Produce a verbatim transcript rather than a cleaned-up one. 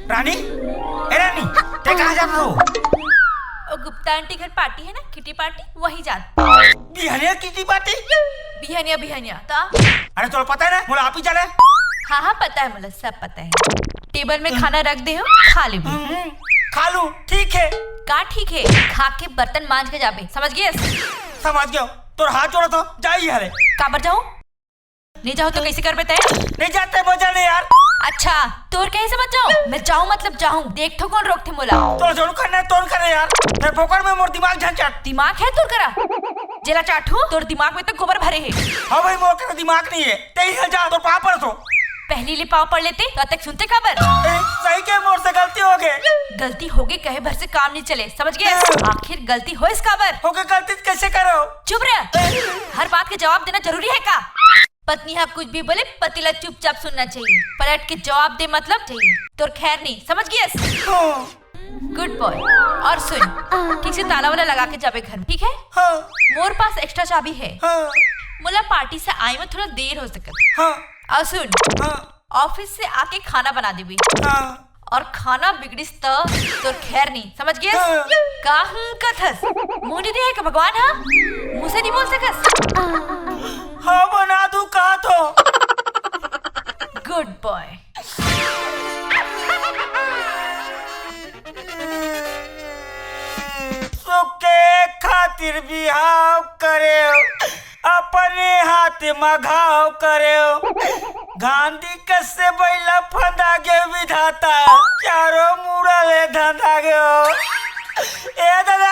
रानी, ए रानी, ते कहाँ जात हो? ओ गुप्ता आंटी घर पार्टी है ना, किटी पार्टी, वही जात। बिहनिया किटी पार्टी? बिहनिया, बिहनिया, तो? अरे तोला पता है ना, मोला आप ही जाना है। हाँ, हाँ, पता है मोला, सब पता है। टेबल में खाना रख दे हो, खा ले। हम्म, खा लूं, ठीक है। का ठीक है? खा के बर्तन मांज के जाबे, समझ गए? समझ गयो। तोर हाथ जोड़ा तो, जाइए हरे। काबर जाऊं? नहीं जाओ तो कैसे कर बेटे? नहीं जाते, मजा नहीं यार। अच्छा, तोर कैसे मत जाऊं? मैं जाऊं मतलब जाऊं। देख तो कौन रोकथे मोला? तो जोर करना है, तोर करे यार। मैं फोकट में मोर दिमाग झंझट। दिमाग है तोर करा? जेला चाटू, तोर दिमाग में तो गोबर भरे है। हाँ भाई, मोर करा दिमाग नहीं है। ते ही जा, तोर पाँव पड़थों। पहली ले पाँव पड़ लेते, तो तक सुनते काबर? ए, सही के मोर से गलती हो गई। गलती हो गई कहे भर से काम नहीं चले, समझ गए? आखिर गलती होइस काबर? हो गई गलती तो कैसे करो? चुप रह। हर बात के जवाब देना जरूरी है का? पत्नी हा कुछ भी बोले, पति ला चुपचाप सुनना चाहिए। पलट के जवाब दे मतलब चाहिए। तोर खैर नहीं, समझ गयस? हाँ। गुड बॉय। और सुन, ठीक से ताला वाला लगा के जाबे घर में, ठीक है? हाँ। मोर पास एक्स्ट्रा चाबी है। हाँ। मोला पार्टी से आए में थोड़ा देर हो सकत। हाँ। और सुन, हाँ। ऑफिस से आके खाना बना देबे। हाँ। और खाना बिगड़िस त तोर खैर नहीं, समझ गयस? हाँ। का हूँ कथस? मुंह नहीं दे है का भगवान, हाँ? मुंह से नहीं बोल सकस? हाँ, बना दूं कहा तो। गुड बॉय। सुख के खातिर बिहाव करे, अपने हाथ म घाव करे। गांधी कस से बैला फंदा गे विधाता, चारों मुड़ा ले धंधा गे। ए दादा,